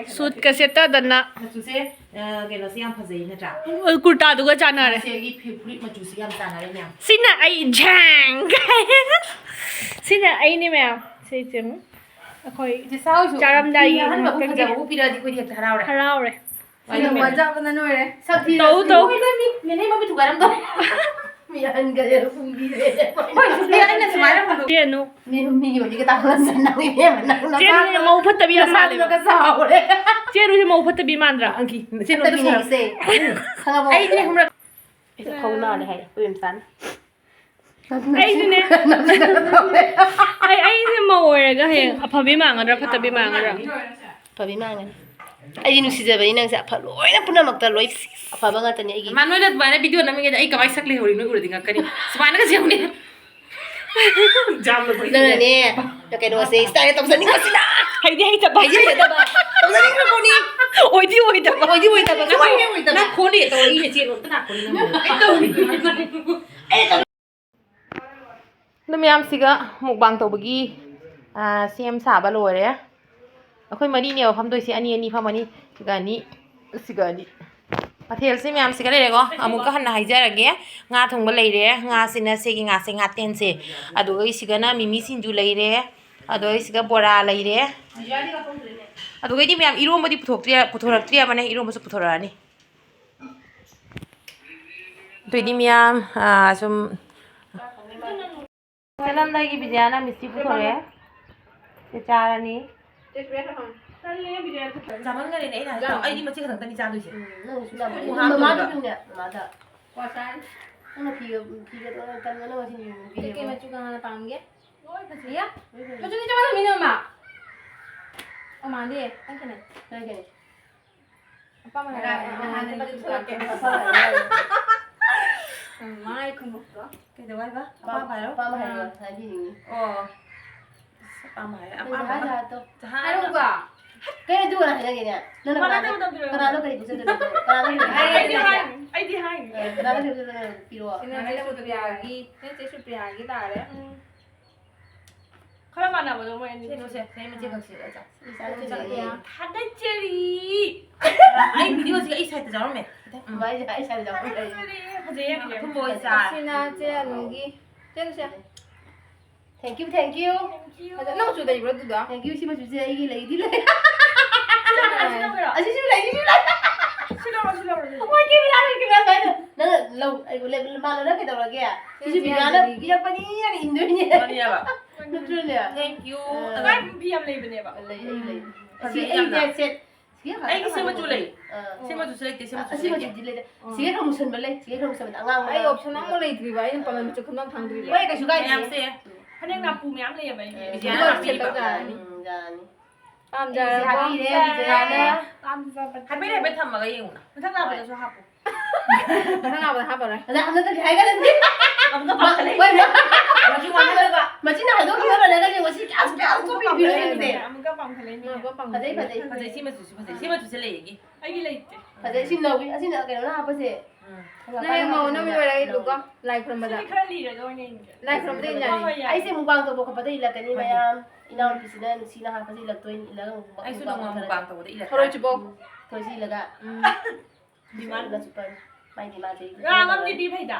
ꯁꯨꯠꯀ ꯁꯦꯠꯇꯗꯅ꯫ ꯃꯆꯨꯁꯦ, ꯑ, ꯀꯩꯅꯣꯁꯦ ꯌꯥꯝ ꯐꯖꯩ ꯅꯠꯇ꯭ꯔꯥ? ꯀꯨꯔꯇꯥꯗꯨꯒ ꯆꯥꯟꯅꯔꯦ꯫ ꯁꯤꯒꯤ ꯐꯤ-, ꯐꯨꯔꯤꯠ ꯃꯆꯨꯁꯤꯒ ꯌꯥꯝ ꯆꯥꯟꯅꯔꯦ ꯃꯌꯥꯝ꯫ ꯁꯤꯅ ꯑꯩ ꯖꯥꯡ! ꯁꯤꯅ ꯑꯩꯅꯦ ꯃꯌꯥꯝ꯫ ꯁꯤ ꯏꯆꯦ ꯑꯩꯈꯣꯏ ꯏꯆꯦ ꯁꯥꯎꯁꯨ ꯆꯥꯔꯝꯗꯥꯏꯒꯤ ꯐꯤ ꯑꯍꯟꯕꯕꯨ ꯉꯥꯛꯇꯪꯒꯤ꯫ ꯐꯖꯕꯕꯨ ꯄꯤꯔꯛꯑꯗꯤ ꯑꯩꯈꯣꯏꯗꯤ ꯍꯦꯛꯇ ꯍꯔꯥꯎꯔꯦ꯫ ꯍꯔꯥꯎꯔꯦ꯫ ꯁꯤꯅ ꯃꯖꯥꯕꯅ ꯂꯣꯏꯔꯦ꯫ ꯁꯛ ꯊꯤꯔꯁꯨ ꯇꯧ, ꯇꯧ꯫ ꯃꯣꯏꯅ ꯃꯤ, ꯃꯤꯅꯩ ꯃꯃꯤꯠ ꯊꯨꯒꯥꯏꯔꯝꯗꯧꯔꯦ꯫ ꯃꯤ ꯑꯍꯟꯒꯁꯦ ꯐꯨꯝꯕꯤꯔꯦ꯫ ꯍꯣꯏ, ꯁꯨꯝ ꯑꯩꯅ ꯁꯨꯃꯥꯏꯅ ꯍꯨꯟꯗꯣꯛ-, ꯆꯦꯟꯅꯨ꯫ ꯃꯤ, ꯃꯤꯒꯤ ꯃꯃꯤꯠꯀ ꯇꯥꯡ ꯂꯝꯁꯟ ꯅꯪ ꯏꯕꯦꯝꯃ, ꯅꯪ ꯆꯦꯟꯅꯨꯁꯦ ꯅꯁꯥꯗꯨꯅ-, ꯃꯧ ꯐꯠꯇꯕꯤ ꯌꯥꯝ ꯃꯥꯜꯂꯦꯕ꯫ ꯅꯁꯥꯗꯨꯅꯒ ꯆꯥꯎꯔꯦ꯫ ꯆꯦꯟꯅꯨꯁꯦ ꯃꯧ ꯐꯠꯇꯕꯤ ꯃꯥꯟꯗ꯭ꯔꯥ? ꯑꯪꯀꯤ, ꯅꯆꯦ ꯅꯣꯏꯗ ꯐꯠꯇꯕꯤ ꯁꯥꯎ-, ꯅꯤꯁꯦ꯫ ꯈꯪꯉꯕꯣ? ꯑꯩꯗꯤ ꯍꯨꯝꯔꯛ-, ꯈꯧꯅꯥꯅꯦ ꯍꯥꯏ, ꯑꯩꯈꯣꯏ ꯃꯆꯥꯅ꯫ ꯑꯩꯁꯨꯅꯦ꯫ ꯑꯩ, ꯑꯩꯁꯦ ꯃꯧ ꯑꯣꯏꯔꯒ ꯍꯌꯦꯡ ꯑꯐꯕꯤ ꯃꯥꯟꯒꯗ꯭ꯔꯥ, ꯐꯠꯇꯕꯤ ꯃꯥꯟꯒꯗ꯭ꯔꯥ? ꯑꯐꯕꯤ ꯃꯥꯟꯒꯅꯤ꯫ ꯑꯩꯗꯤ ꯅꯨꯡꯁꯤꯖꯕꯅꯤ ꯅꯪꯁꯦ, ꯑꯐ-, ꯂꯣꯏꯅ ꯄꯨꯝꯅꯃꯛꯇ ꯂꯣꯏ ꯑꯐꯕ ꯉꯥꯛꯇꯅꯤ ꯑꯩꯒꯤ꯫ ꯃꯥ ꯅꯣꯏꯅ ꯑꯗꯨꯃꯥꯏꯅ ꯚꯤꯗꯤꯑꯣ ꯅꯝꯃꯤꯉꯩꯗ ꯑꯩ ꯀꯃꯥꯏꯅ ꯁꯛ ꯂꯩꯍꯧꯔꯤ ꯅꯣꯏ ꯎꯔꯗꯤ ꯉꯛꯀꯅꯤ꯫ ꯁꯨꯃꯥꯏꯅꯒ ꯁꯦꯝꯅꯤ꯫ ꯖꯥꯝ ꯂꯧꯕ ꯅꯪꯅꯅꯦ, ꯀꯩꯅꯣꯁꯦ, ꯏꯁꯇꯥꯏꯜ ꯇꯧꯖꯅꯤꯡꯕꯁꯤꯅ꯫ ꯍꯩꯗꯤ ꯍꯩꯇꯕ꯫ ꯍꯩꯗꯤ ꯍꯩꯇꯕ꯫ ꯇꯧꯖꯅꯤꯡꯈ꯭ꯔ ꯄꯣꯠꯅꯤ꯫ ꯑꯣꯏꯗꯤ ꯑꯣꯏꯗꯕ꯫ ꯑꯣꯏꯗꯤ ꯑꯣꯏꯗꯕ꯫ ꯅꯪ ꯈꯣꯟꯗꯤ ꯇꯧꯔꯛꯏꯅꯦ, ꯆꯦ ꯔꯣꯝꯇ ꯂꯥꯛꯄꯅꯤ ꯅꯪ꯫ ꯑꯩ ꯇꯧꯔꯤ꯫ ꯑꯗꯨ ꯃꯌꯥꯝꯁꯤꯒ ꯃꯨꯛꯕꯥꯡ ꯇꯧꯕꯒꯤ, ꯑꯥ, ꯁꯦꯝ ꯁꯥꯕ ꯂꯣꯏꯔꯦ꯫ ꯑꯩꯈꯣꯏ ꯃꯔꯤꯅꯦꯕ ꯐꯝꯗꯣꯏꯁꯦ, ꯑꯅꯤ ꯑꯅꯤ ꯐꯝꯃꯅꯤ꯫ ꯁꯤꯒ ꯑꯅꯤ, ꯁꯤꯒ ꯑꯅꯤ꯫ ꯃꯊꯦꯜꯁꯦ ꯃꯌꯥꯝꯁꯤꯒ ꯂꯩꯔꯦꯀꯣ꯫ ꯑꯃꯨꯛꯀ ꯍꯟꯅ ꯍꯥꯏꯖꯔꯒꯦ, ꯉꯥ ꯊꯣꯡꯕ ꯂꯩꯔꯦ, ꯉꯥꯁꯤꯅ ꯁꯤꯒꯤ ꯉꯥꯁꯦ ꯉꯥꯇꯦꯟꯁꯦ, ꯑꯗꯨꯒ ꯁꯤꯒꯅ ꯃꯤꯃꯤ ꯁꯤꯡꯖꯨ ꯂꯩꯔꯦ, ꯑꯗꯨꯒ ꯁꯤꯒ ꯕꯣꯔꯥ ꯂꯩꯔꯦ꯫ ꯑꯗꯨꯒꯩꯗꯤ ꯃꯌꯥꯝ ꯏꯔꯣꯝꯕꯗꯤ ꯄꯨꯊꯣꯛꯇ꯭ꯔꯤ, ꯄꯨꯊꯣꯔꯛꯇ꯭ꯔꯤ ꯍꯥꯏꯕꯅꯦ, ꯏꯔꯣꯝꯕꯁꯨ ꯄꯨꯊꯣꯔꯛꯑꯅꯤ꯫ ꯑꯗꯨꯏꯗꯤ ꯃꯌꯥꯝ, ꯑꯥ, ꯁꯨꯝ ꯆꯠꯂꯝꯗꯥꯏꯒꯤ ꯕꯤꯖꯌꯥꯅ ꯃꯤꯁꯇꯤ ꯄꯨꯊꯣꯔꯛꯑꯦ꯫ ꯁꯤ ꯆꯥꯔꯅꯤ꯫ ꯆꯥꯃꯟꯈꯔꯦꯅꯦ ꯑꯩꯅ ꯍꯥꯏꯗꯣ꯫ ꯑꯩꯗꯤ ꯃꯆꯦ ꯈꯛꯇꯪꯇꯅꯤ ꯆꯥꯗꯣꯏꯁꯦ꯫ ꯎꯝ, ꯅꯪꯁꯨ ꯌꯥꯝ ꯃꯨꯛ ꯍꯥꯞꯇꯣꯏꯕ꯫ ꯃꯃꯥꯗꯨꯁꯨꯅꯦ, ꯃꯃꯥꯗ꯫ ꯅꯪꯅ ꯐꯤꯒ, ꯐꯤꯒ ꯇꯧꯔ ꯇꯟꯒꯅꯣ ꯉꯁꯤꯗꯤ ꯌꯦꯡꯉꯨ, ꯐꯤ ꯀꯩꯀꯩ ꯌꯦꯡꯉꯣ꯫ ꯃꯆꯨ ꯀꯅꯥꯅ ꯄꯥꯝꯒꯦ? ꯂꯣꯏ ꯐꯖꯩ꯫ ꯏꯌꯥ, ꯂꯣꯏ ꯐꯖꯩ꯫ ꯃꯆꯨꯗꯤ ꯆꯞ ꯃꯥꯟꯅꯕꯅꯤꯅꯦ, ꯃꯃꯥ꯫ ꯑꯣ, ꯃꯥꯟꯗꯦ꯫ ꯅꯪ ꯀꯩꯅꯣ? ꯀꯩ, ꯀꯩ? ꯑꯄꯥꯝꯕ ꯍꯥꯏꯔꯣ꯫ ꯉꯔꯥꯡ ꯅꯍꯥꯟ ꯆꯠꯄꯗꯨꯁꯨ ꯂꯥꯛꯀꯦ꯫ ꯎꯝ, ꯃꯥꯏ ꯈꯨꯝꯃꯛꯄ꯭ꯔꯣ? ꯀꯩꯗꯧ ꯍꯥꯏꯕ? ꯑꯄꯥꯝꯕ ꯍꯥꯏꯔꯣ? ꯑꯄꯥꯝꯕ ꯍꯥꯏꯔꯣ, ꯎꯝ꯫ ꯍꯥꯏꯕꯤꯅꯤꯡꯉꯤ꯫ ꯑꯣ꯫ ꯑꯁ, ꯑꯄꯥꯝꯕ ꯍꯥꯏꯔꯣ꯫ ꯅꯪ ꯑꯄꯥꯝꯕ ꯖꯍꯥ ꯑꯃ꯫ ꯖꯍꯥ ꯍꯥꯏꯔꯣꯕ꯫ ꯀꯩꯅꯣ ꯑꯗꯨ ꯀꯅꯥ ꯍꯥꯏꯅꯒꯦꯅꯦ? ꯅꯪꯅ ꯃꯥꯅ ꯀꯅꯥꯗ, ꯇꯧꯗꯕꯤꯔꯣ꯫ ꯀꯅꯥꯗ ꯀꯔꯤ ꯄꯤꯖꯗꯣꯏꯅꯣ? ꯀꯅꯥꯗ ꯀꯔꯤ ꯑꯩꯗꯤ ꯄꯤꯖꯗꯣꯏꯅꯣ? ꯍꯥꯏ-, ꯑꯩꯗꯤ ꯍꯥꯏ-꯫ ꯑꯦ, ꯀꯅꯥꯗ ꯀꯔꯤ ꯄꯤꯖꯗꯣꯏꯅꯣ? ꯄꯤꯔꯛꯑꯣ꯫ ꯁꯤꯅ ꯆꯦ ꯁꯨꯄ꯭ꯔꯤꯌꯥꯒꯤ, ꯅꯣꯏ ꯆꯦ ꯁꯨꯄ꯭ꯔꯤꯌꯥꯒꯤ ꯇꯥꯔꯦ꯫ ꯎꯝ꯫ ꯈꯔ ꯃꯥꯟꯅꯕꯗꯣ ꯃꯣꯏ ꯑꯅꯤ꯫ ꯁꯦ, ꯅꯣ, ꯁꯦ, ꯅꯣꯏ ꯃꯆꯦ ꯈꯛ ꯁꯦꯠꯂꯣ, ꯆꯥ꯫ ꯏꯆꯥ ꯅꯨꯄꯤ ꯂꯩꯌꯦ꯫ ꯊꯥꯒꯠꯆꯔꯤ꯫ ꯑꯩ ꯚꯤꯗꯤꯑꯣꯁꯤꯒ ꯑꯩ ꯁꯥꯏꯠꯇ ꯌꯥꯎꯔꯝꯃꯦ꯫ ꯎꯝ꯫ ꯃꯥꯏꯁꯦ ꯑꯩ ꯁꯥꯏꯠꯇ ꯌꯥꯎꯔꯝꯃꯦ꯫ ꯊꯥꯒꯠꯆꯔꯤ꯫ ꯐꯖꯩ ꯌꯥꯝ ꯌꯦꯡꯉꯨ꯫ ꯑꯊꯨꯝꯕ ꯑꯣꯏ ꯆꯥ꯫ ꯑꯁꯤꯅ ꯆꯦ ꯑꯅꯨꯒꯤ꯫ ꯆꯦ ꯑꯅꯨ, ꯁꯦ꯫ Thank you, thank you꯫ Thank you꯫ ꯐꯖꯅ ꯃꯆꯨ ꯂꯩꯕ꯭ꯔꯣ ꯑꯗꯨꯗ? Thank you, ꯁꯤ ꯃꯆꯨꯁꯦ ꯑꯩꯒꯤ ꯂꯩꯗꯤ ꯂꯩ꯫ ꯁꯤ ꯂꯧꯒꯦꯔꯣ, ꯁꯤ ꯂꯧꯒꯦꯔꯣ? ꯑꯁꯤꯁꯨ ꯂꯩ, ꯁꯤꯁꯨ ꯂꯩ꯫ ꯁꯤ ꯂꯧꯔꯣ, ꯁꯤ ꯂꯧꯔꯣ, ꯁꯤ ꯂꯧꯔꯣ꯫ ꯑꯩꯈꯣꯏ ꯀꯦꯃꯦꯔꯥꯒꯤ ꯀꯦꯃꯦꯔꯥ ꯁꯨꯃꯥꯏꯅ꯫ ꯅꯪ ꯂꯧ, ꯑꯩꯕꯨ ꯂꯦꯞ-, ꯃꯥꯟꯅꯔ ꯀꯩꯗꯧꯔꯒꯦ? ꯁꯤꯁꯨ ꯁꯤ ꯕꯤꯕꯤꯌꯥꯅ ꯌꯥꯖꯔꯤꯒꯦ꯫ ꯄꯤꯔꯛꯄꯅꯤ ꯍꯥꯏꯅ ꯏꯟꯗꯣꯏꯅꯦ꯫ ꯃꯥꯅꯦꯕ꯫ ꯅꯠꯇ꯭ꯔꯅꯦ? Thank you꯫ ꯑꯥ꯫ ꯑꯉꯥꯡ ꯐꯤ ꯌꯥꯝ ꯂꯩꯕꯅꯦꯕ꯫ ꯂꯩ, ꯑꯩ ꯂꯩ꯫ ꯎꯝ꯫ ꯁꯤ ꯐꯖꯩ ꯑꯩ ꯌꯥꯝꯅ꯫ Set, set. ꯁꯤꯒ ꯑꯩꯒꯤ ꯁꯤ ꯃꯆꯨ ꯂꯩ꯫ ꯑꯥ꯫ ꯁꯤ ꯃꯆꯨꯁꯨ ꯂꯩꯇꯦ, ꯁꯤ ꯃꯆꯨꯁꯨ ꯑꯁꯤ ꯂꯩꯇꯦ꯫ ꯃꯆꯨꯗꯤ ꯂꯩꯇꯦ꯫ ꯎꯝ꯫ ꯁꯤꯒ ꯈꯔ ꯃꯨꯁꯟꯕ ꯂꯩ, ꯁꯤꯒ ꯈꯔ ꯃꯨꯁꯟꯕꯗ ꯑꯉꯥꯡꯕ ꯑꯩ ꯌꯥꯎꯋꯦ꯫ Option ꯑꯃ ꯂꯩꯇ꯭ꯔꯤꯕ, ꯑꯩꯅ ꯄꯥꯝꯕ ꯃꯆꯨ ꯈꯟꯐꯝ ꯈꯪꯗ꯭꯭ꯔꯤꯕ꯫ ꯍꯣꯏ, ꯀꯩꯁꯨ ꯀꯥꯏꯗꯦ꯫ ꯃꯌꯥꯝꯁꯦ꯫ ꯐꯅꯦꯛ ꯅꯥꯄꯨ ꯃꯌꯥꯝ ꯂꯩꯌꯦꯕ ꯑꯩꯒꯤ꯫ ꯎꯝ꯫ ꯕꯤꯖꯤꯌꯥꯅ ꯑꯗꯨꯒ ꯍꯥꯞꯄꯤꯕ꯫ ꯁꯦꯠꯇꯧ ꯇꯥꯔꯅꯤ꯫ ꯎꯝ, ꯌꯥꯔꯅꯤ꯫ ꯄꯥꯝꯖꯔꯕꯣ? ꯑꯩꯁꯦ ꯍꯥꯞꯄꯤꯔꯦ, ꯕꯤꯖꯤꯌꯥꯅ꯫ ꯄꯥꯝꯖꯕ꯫ ꯍꯥꯏꯐꯦꯠ ꯍꯥꯏꯐꯦꯠ ꯊꯝꯃꯒ ꯌꯦꯡꯉꯨꯅ꯫ ꯃꯊꯪ ꯂꯥꯛꯄꯗꯁꯨ ꯍꯥꯞꯄꯨ꯫ ꯃꯊꯪ ꯂꯥꯛꯄꯗ ꯍꯥꯞꯄꯔꯣꯏ꯫ ꯑꯗ ꯍꯟꯗꯛꯇꯗꯤ ꯍꯥꯏꯒꯠꯂꯗꯤ꯫ ꯑꯃꯨꯛꯀ ꯄꯥꯈꯠꯂꯛꯏ꯫ ꯍꯣꯏ, ꯃ-, ꯃꯆꯤꯟ ꯍꯥꯏꯗꯣꯛꯈꯤꯕ ꯂꯣꯏꯔꯒ ꯌꯦꯡꯉꯣ, ꯁꯤ ꯀꯌꯥꯝ, ꯀꯌꯥꯝ ꯀꯨꯞꯄꯤ ꯄꯤꯔꯦ ꯌꯦꯡꯉꯨꯁꯦ꯫ ꯑꯃꯨꯛꯀ ꯄꯥꯝꯈꯠꯂꯛꯏꯅꯦ꯫ ꯑꯃꯨꯛꯀ ꯄꯥꯝꯈꯠꯂꯛꯏꯅꯦ꯫ ꯐꯖꯩ, ꯐꯖꯩ꯫ ꯐꯖꯩ, ꯁꯤ ꯃꯆꯨꯁꯤ ꯐꯖꯩ꯫ ꯁꯤ ꯃꯆꯨꯁꯦ ꯂꯩꯌꯦꯒꯤ꯫ ꯑꯩꯒꯤ ꯂꯩꯇꯦ꯫ ꯐꯖꯩ, ꯁꯤ ꯅꯧꯋꯤ꯫ ꯑꯁꯤꯅ ꯀꯩꯅꯣꯅ ꯍꯥꯞꯄꯁꯦ꯫ ꯎꯝ꯫ ꯅꯪ ꯍꯌꯦꯡ ꯃꯧ ꯑꯅꯧꯕꯤ ꯑꯣꯏꯔꯒ ꯏꯜꯂꯨꯀꯣ, ꯂꯥꯏ ꯈꯨꯔꯨꯝꯕꯗ꯫ ꯁꯤꯗꯤ ꯈꯔ ꯂꯤꯔꯒ ꯑꯣꯏꯅ ꯏꯟꯒꯦ꯫ ꯂꯥꯏ ꯈꯨꯔꯨꯝꯕꯗ ꯏꯟ ꯌꯥꯅꯤ꯫ ꯍꯣꯏ, ꯍꯣꯏ, ꯌꯥꯏ꯫ ꯑꯩꯁꯦ ꯃꯨꯛꯕꯥꯡ ꯇꯧꯕ ꯈꯣꯠꯄꯗ ꯏꯜꯂꯛꯀꯅꯤ, ꯍꯣꯏ꯫ ꯃꯌꯥꯝ꯫ ꯏꯅꯥꯎꯅꯨꯄꯤꯁꯤꯅ ꯅꯨꯡꯁꯤꯅ ꯍꯥꯞꯄꯁꯦ ꯏꯜꯂꯛꯇꯣꯏꯅꯤ, ꯏꯜꯂꯒ ꯃꯨꯛꯕꯥꯡ ꯑꯩꯁꯨ ꯅꯣꯡꯃ ꯇꯧꯔꯒ꯫ ꯃꯨꯛꯕꯥꯡ ꯇꯧꯕꯗ ꯏꯜꯂꯛꯀꯅꯤ꯫ ꯊꯔꯣꯏ ꯆꯨꯕꯧ꯫ ꯊꯔꯣꯏꯁꯤ ꯏꯜꯂꯒ꯫ ꯎꯝ꯫ ꯗꯤꯃꯥꯟ꯫ ꯏꯜꯂꯒ ꯆꯨꯞꯄꯅꯤ꯫ ꯃꯥꯏꯗꯤ ꯃꯥ ꯆꯍꯤ ꯔꯥꯝ ꯑꯃꯗꯤ ꯄꯤ ꯐꯩꯗ꯫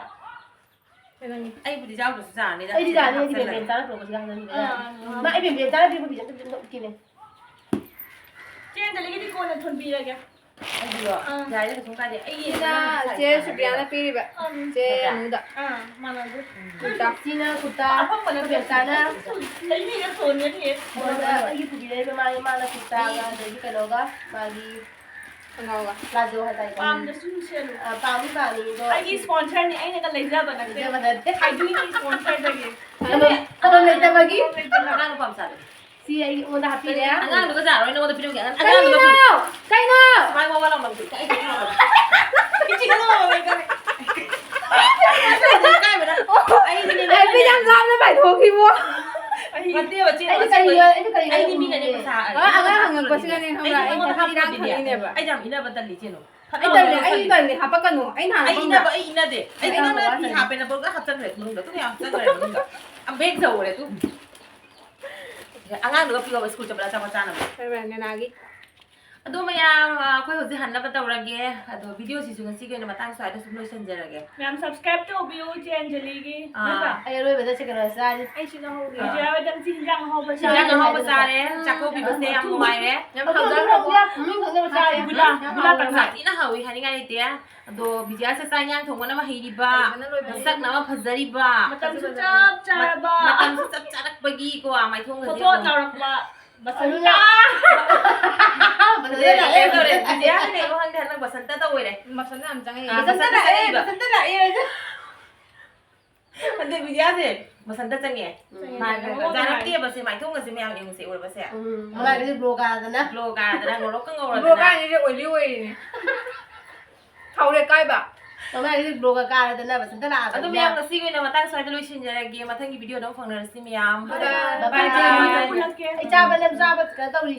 ꯑꯩꯕꯨꯗꯤ ꯌꯥꯎꯗ꯭ꯔꯁꯨ ꯌꯥꯅꯤꯗ꯫ ꯑꯩꯗꯤ ꯌꯥꯅꯤ, ꯑꯩꯗꯤ ꯍꯥꯞꯆꯜꯂꯒꯦ꯫ ꯕꯦꯝꯕꯦꯝ ꯆꯥꯅ ꯄꯨꯔꯛꯄꯁꯤꯒ ꯍꯥꯞꯆꯟꯕꯤꯕ ꯌꯥꯅꯤ꯫ ꯑꯥ, ꯑꯥ꯫ ꯃꯥ ꯑꯩ ꯕꯦꯝꯕꯦꯝ ꯆꯥꯅ ꯄꯤꯔꯛꯄ ꯄꯤꯖ-, ꯑꯗꯨꯝ ꯅꯣꯛꯈꯤꯅꯦ꯫ ꯆꯦ ꯑꯟꯖꯂꯤꯒꯤꯗꯤ ꯀꯣꯟꯅ ꯊꯣꯟꯕꯤꯔꯒꯦ꯫ ꯑꯩꯒꯤꯔꯣ? ꯑꯥ꯫ ꯌꯥꯏꯗ, ꯀꯩꯁꯨꯝ ꯀꯥꯏꯗꯦ꯫ ꯑꯩ ꯁꯤꯅ ꯅꯪ ꯆꯦ ꯁꯥꯏꯖ ꯁꯨꯄ꯭ꯔꯤꯌꯥꯅ ꯄꯤꯔꯤꯕ꯫ ꯑꯥ꯫ ꯆꯦ ꯀꯩꯀꯥ? ꯑꯅꯨꯗ꯫ ꯑꯥ, ꯃꯥꯟꯅꯗꯦ꯫ ꯎꯝ꯫ ꯀꯨꯔꯇꯥ꯫ ꯁꯤꯅ ꯀꯨꯔꯇꯥ, ꯑꯐꯪꯕ ꯅꯠꯇꯦ꯫ ꯕꯦꯝꯕꯦꯝ ꯆꯥꯅ꯫ ꯂꯩꯕꯤꯔ ꯊꯣꯟꯒꯅꯤꯌꯦ꯫ ꯑꯩꯉꯣꯟꯗ ꯑꯩꯒꯤ ꯄꯨꯕꯤꯔꯛꯏꯕ ꯃꯥꯒꯤ, ꯃꯥꯅ ꯀꯨꯔꯇꯥꯒ, ꯑꯗꯒꯤ ꯀꯩꯅꯣꯒ, ꯃꯥꯒꯤ ꯈꯣꯡꯒ꯭ꯔꯥꯎꯒ꯫ ꯄ꯭ꯂꯥꯖꯣ ꯍꯥꯏꯇꯥꯔꯦꯀꯣ꯫ ꯄꯥꯝꯗꯁꯨ ꯑꯗꯨꯝ ꯁꯦꯠꯂꯨ꯫ ꯑ, ꯄꯥꯝꯃꯤ, ꯄꯥꯝꯃꯤ, ꯑꯗꯣ ꯑꯩꯒꯤ ꯁ꯭ꯄꯣꯟꯁꯔꯅꯤ, ꯑꯩꯅꯒ ꯂꯩꯖꯕ ꯅꯠꯇꯦ꯫ ꯂꯩꯖꯕ ꯅꯠꯇꯦ꯫ ꯈꯥꯏꯗꯣꯏꯅꯤ ꯁ꯭ꯄꯣꯟꯁꯔꯗꯒꯤ꯫ ꯊꯝꯐꯝ, ꯊꯝꯐꯝ ꯂꯩꯇꯕꯒꯤ꯫ ꯊꯝꯐꯝ ꯂꯩꯇꯅ꯫ ꯑꯉꯥꯡ ꯅꯨꯄꯥ ꯃꯆꯥꯗꯣ꯫ ꯁꯤ ꯑꯩ ꯑꯩꯉꯣꯟꯗ ꯍꯥꯞꯄꯤꯔꯦ꯫ ꯑꯉꯥꯡꯗꯨꯒ ꯌꯥꯔꯣꯏ, ꯅꯉꯣꯟꯗ ꯄꯤꯔꯝꯒꯦ꯫ ꯑꯉꯥꯡ-, ꯑꯉꯥꯡꯗꯨꯒ ꯀꯩꯅꯣ? ꯀꯩꯅꯣ? ꯁꯨꯃꯥꯏ ꯋꯥ ꯋꯥ ꯂꯥꯎꯅꯕꯗꯤ ꯏꯀꯥꯏ, ꯏꯀꯥꯏ ꯂꯥꯎꯅꯕꯗꯤ꯫ ꯏꯆꯦ ꯅꯪ ꯂꯥꯎꯅꯕ ꯏꯀꯥꯏ꯫ ꯏꯀꯥꯏꯕꯅ꯫ ꯑꯩꯗꯤꯅꯦ, ꯑꯩ ꯌꯥꯝ ꯂꯥꯞꯅ ꯄꯥꯏꯊꯣꯛꯈꯤꯕꯣ꯫ ꯅꯠꯇꯦꯕ, ꯆꯦ, ꯑꯩꯗꯤ ꯀꯔꯤꯅꯣ, ꯑꯩꯗꯤ ꯀꯔꯤꯅꯣ ꯑꯩꯗꯤ ꯃꯤꯅꯅꯦ ꯄꯩꯁꯥ ꯑ, ꯑꯉꯥꯡ ꯍꯪꯉꯛꯄꯁꯤꯅꯅꯦ ꯈꯪꯕ꯭ꯔꯥ? ꯑꯩꯗꯤ ꯑꯩ ꯃꯉꯣꯟꯗ ꯄꯩꯁꯥ ꯄꯤꯔꯥꯡ ꯍꯥꯞꯄꯤꯔꯛꯏꯅꯦ꯫ ꯈꯪꯉꯤꯅꯦꯕ꯫ ꯑꯩ ꯌꯥꯝ ꯏꯟꯅꯕ ꯇꯜꯂꯤ, ꯆꯦ, ꯅꯣ꯫ ꯑꯩ ꯇꯜꯂꯦ, ꯑꯩ ꯇꯜꯂꯦ, ꯍꯥꯄꯛꯀꯅꯨ꯫ ꯑꯩ ꯅꯍꯥꯟ ꯑꯩ ꯈꯪꯕ꯭ꯔꯥ? ꯏꯟꯅꯕ, ꯑꯩ ꯏꯟꯅꯗꯦ꯫ ꯑꯩ ꯑꯩ ꯅꯪꯅ ꯅꯍꯥꯟ ꯐꯤ ꯍꯥꯞꯄꯦꯅ ꯄꯨꯔꯒ ꯍꯥꯞꯆꯟꯈ꯭ꯔꯦ ꯃꯅꯨꯡꯗ꯫ ꯑꯗꯨꯝ ꯌꯥꯝ ꯍꯥꯞꯆꯟꯈ꯭ꯔꯦ ꯃꯅꯨꯡꯗ꯫ ꯌꯥꯝ ꯕꯦꯛ ꯇꯧꯔꯦ ꯑꯗꯨꯝ꯫ ꯑꯉꯥꯡꯗꯨꯒ ꯄꯤꯌꯣꯕ ꯁ꯭ꯀꯨꯜ ꯆꯠꯄꯗ ꯑꯆꯥꯄꯣꯠ ꯆꯥꯅꯕ꯫ ꯑꯗꯣ ꯃꯌꯥꯝ, ꯑ, ꯑꯩꯈꯣꯏ ꯍꯧꯖꯤꯛ ꯍꯟꯅꯕ ꯇꯧꯔꯒꯦ꯫ ꯑꯗꯣ ꯚꯤꯗꯤꯑꯣꯁꯤꯁꯨ ꯉꯁꯤꯒꯤ ꯑꯣꯏꯅ ꯃꯇꯥꯡ ꯁ꯭ꯋꯥꯏꯗ ꯁꯨꯝ ꯂꯣꯏꯁꯤꯟꯖꯔꯒꯦ꯫ ꯃꯌꯥꯝ subscribe ꯇꯧꯕꯤꯌꯨ ꯏꯆꯦ ꯑꯟꯖꯂꯤꯒꯤ꯫ ꯑꯥ꯫ ꯅꯠꯇ꯭ꯔꯥ? ꯑꯩ ꯑꯔꯣꯏꯕꯗ ꯆꯤꯀꯟ ꯔꯥꯏꯁ ꯆꯥꯔꯤ꯫ ꯑꯩꯁꯤꯅ ꯍꯧꯔꯤ꯫ ꯑꯥ꯫ ꯏꯆꯦ ꯍꯣꯏꯗ ꯉꯁꯤ ꯍꯤꯟꯖꯥꯡ ꯑꯍꯥꯎꯕ ꯆꯥꯔꯦ꯫ ꯍꯤꯟꯖꯥꯡ ꯑꯍꯥꯎꯕ ꯆꯥꯔꯦ꯫ ꯆꯥꯛꯀꯧꯕꯤꯕꯁꯦ ꯌꯥꯝ ꯅꯨꯡꯉꯥꯏꯔꯦ꯫ ꯌꯥꯝ ꯍꯥꯎꯖꯈ꯭ꯔꯕꯣ? ꯃꯤ ꯈꯪꯗꯕ ꯆꯥꯔꯤ꯫ ꯒꯨꯂꯥ, ꯒꯨꯂꯥ ꯇꯪꯈꯥꯏ꯫ ꯌꯥꯝ ꯊꯤꯅ ꯍꯥꯎꯋꯤ, ꯍꯥꯏꯅꯤꯡꯉꯥꯏ ꯂꯩꯇꯦ꯫ ꯑꯗꯣ ꯕꯤꯖꯤꯌꯥꯁꯦ ꯆꯥꯛ ꯏꯟꯖꯥꯡ ꯊꯣꯡꯕꯅ ꯑꯃ ꯍꯩꯔꯤꯕ, ꯍꯩꯕꯅ ꯂꯣꯏꯕꯅꯤ꯫ ꯃꯁꯛꯅ ꯑꯃ ꯐꯖꯔꯤꯕ, ꯃꯇꯝꯁꯨ ꯆꯞ ꯆꯥꯔꯕ꯫ ꯃꯇꯝꯁꯨ ꯆꯞ ꯆꯥꯔꯛꯄꯒꯤꯀꯣ, ꯃꯥꯏꯊꯣꯡꯒꯁꯦ ꯐꯣꯇꯣ ꯌꯦꯡꯉꯣ꯫ ꯇꯧꯔꯛꯄ꯫ ꯕꯁꯟꯇ! ꯕꯁꯟꯇ ꯂꯥꯛꯑꯦ, ꯕꯁꯟꯇ꯫ ꯕꯤꯖꯤꯌꯥꯁꯦ ꯀꯩꯅꯣ ꯈꯪꯗꯦ, ꯍꯟꯗꯛ ꯕꯁꯟꯇ ꯇꯧꯔꯦ꯫ ꯕꯁꯟꯇ ꯌꯥꯝ ꯆꯪꯉꯛꯑꯦ꯫ ꯑꯥ, ꯕꯁꯟꯇ ꯕꯁꯟꯇ ꯂꯥꯛꯑꯦ, ꯆꯪꯉꯛꯏꯕ꯫ ꯕꯁꯟꯇ ꯂꯥꯛꯑꯦ꯫ ꯑꯗꯩ ꯕꯤꯖꯤꯌꯥꯁꯦ ꯃꯁꯟꯇ ꯆꯪꯉꯦ꯫ ꯆꯪꯉꯦ, ꯃꯥ ꯆꯪꯉꯦ꯫ ꯃꯉꯣꯟꯗ ꯖꯥꯔꯛꯇꯦꯕꯁꯦ, ꯃꯥꯏꯊꯣꯡꯒꯁꯦ ꯃꯌꯥꯝ ꯌꯦꯡꯉꯨꯁꯦ, ꯎꯔꯕꯁꯦ? ꯎꯝ, ꯃꯃꯥꯏꯒꯁꯦ ꯒ꯭ꯂꯣ ꯀꯥꯗꯅ꯫ ꯒ꯭ꯂꯣ ꯀꯥꯗꯅ, ꯉꯧꯔꯣꯛꯀ ꯉꯧꯔꯗꯅ꯫ ꯒ꯭ꯂꯣ ꯀꯥꯏꯁꯦ ꯑꯣꯏꯂꯤ ꯑꯣꯏꯔꯤꯅꯦ꯫ ꯊꯥꯎꯔꯦꯛ ꯀꯥꯏꯕ꯫ ꯃꯃꯥꯏꯒꯁꯦ ꯒ꯭ꯂꯣꯒ ꯀꯥꯔꯗꯅ ꯃꯁꯟꯇ ꯂꯥꯛꯑꯕꯅꯤꯅ꯫ ꯑꯗꯣ ꯃꯌꯥꯝ, ꯉꯁꯤꯒꯤ ꯑꯣꯏꯅ ꯃꯇꯥꯡ ꯁ꯭ꯋꯥꯏꯗ ꯂꯣꯏꯁꯤꯟꯖꯔꯒꯦ꯫ ꯃꯊꯪꯒꯤ ꯚꯤꯗꯤꯑꯣꯗ ꯑꯃꯨꯛ ꯐꯪꯅꯔꯁꯤ ꯃꯌꯥꯝ꯫ Bye bye. Bye bye. ꯃꯌꯥꯝ ꯄꯨꯜꯂꯛꯀꯦ꯫ ꯑꯩ ꯆꯥꯕ, ꯅꯪ ꯆꯥꯕ ꯀꯩꯅꯣ ꯇꯧꯔꯤ꯫